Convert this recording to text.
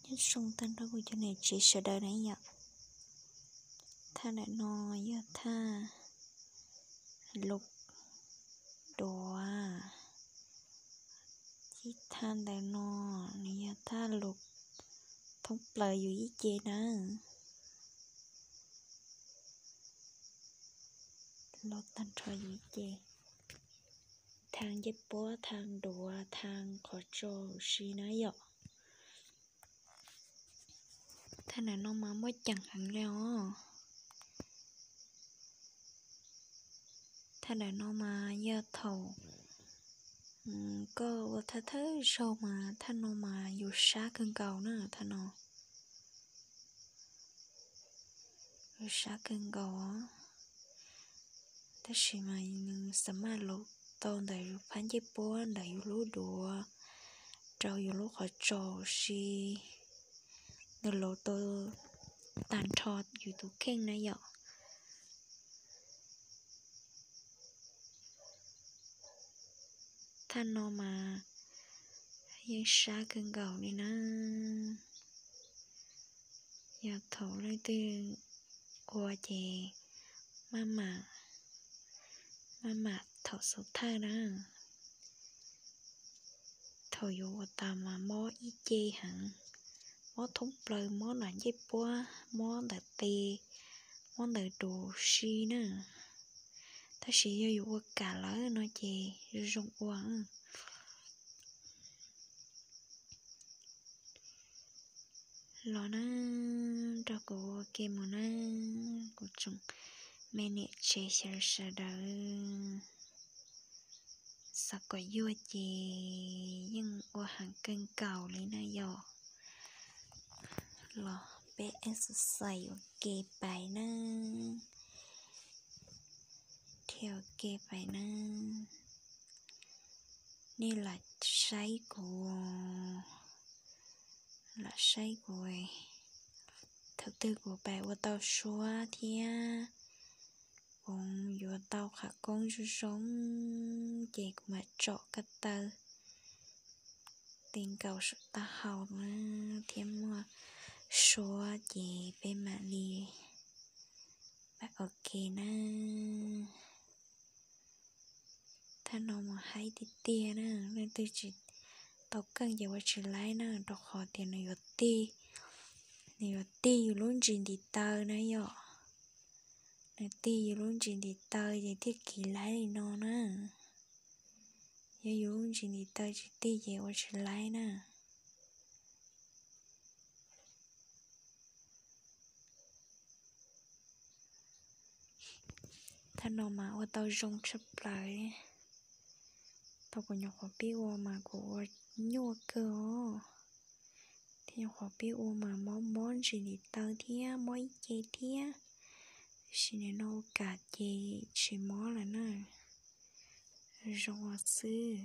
Nyob zoo tag nrho kuv cov niam tsev sawv daws na yom. Thaj ntawm no yog thaj lus duav, ib thaj ntawm no nws yog thaj lus thoob plaws yus ib ce na. Los tag nrho yus ib ce, thaj ncej puab, thaj duav, thaj qhov tsau huv si na yom. Thaj ntawm no mas muaj ceem heev li os. Thaj ntawm no mas yog thaum koj ua thawj thawj zaug mas thaj no mas yus sab kawg nkaus na, thaj no yus sab kawg nkaus. Tab sis mas nws xa maj lus tau ntawm yus phab ncej puab, ntawm yus lub duav, rau yus lub qhov tsau huv si, nws lus tau tag nrho yus tus kheej na yom. Thaj no mas yeej sab kawg nkaus li na. Yog thaum leej twg ua ces maj mam, maj mam thaum xub thawj na. Thaum yuav ua tas mas mob ib ce heev, mob thoob plaws, mob nram ncej puab, mob ntawm tes, mob ntawm duav huv si na. Tab sis yog yuav ua kam lawm no ces zoo zoo ua. Los na, nrog kuv ua ke mus na, kuv tsoom me niam tsev sawv daws. Xav kom yuag ces yeej ua heev kawg nkaus li na yom. Los peb exercise ua ke pais na, thiaj ua ke pais na. Nej lam saib kuv, lam saib kuv, thaum twg kuv pais ua tau suab thiab kuv yuav tau qhov koob zoo zoo ces kuv mam tsom ko taw ti nkaus saum taub hau na, thiab muaj suab ces peb mam li pais ua ke na. Thaj no mus haib tiag tiag na, leej twg tsis tau keej ces ua tsis laib na, rau qhov tias nws yuav tig, nws yuav tig yus lub ntsis ntiv taw na yom. Nws tig yus lub ntsis ntiv taw ces thiaj kiv laib li no na. Yog yus lub ntsis ntiv taw tsis tig ces ua tsis laib na. Thaj no mas ua tau zoo tshaj plaws. Thaum kuv nyuam qhuav pib ua mas kuv ua nyuaj kawg os. Thiab nyuam qhuav pib ua mas mob mob ntsis ntiv taw thiab mob ib ce thiab. Tab sis nim no ua kam ces tsis mob lawm na. Zoo ua xwb.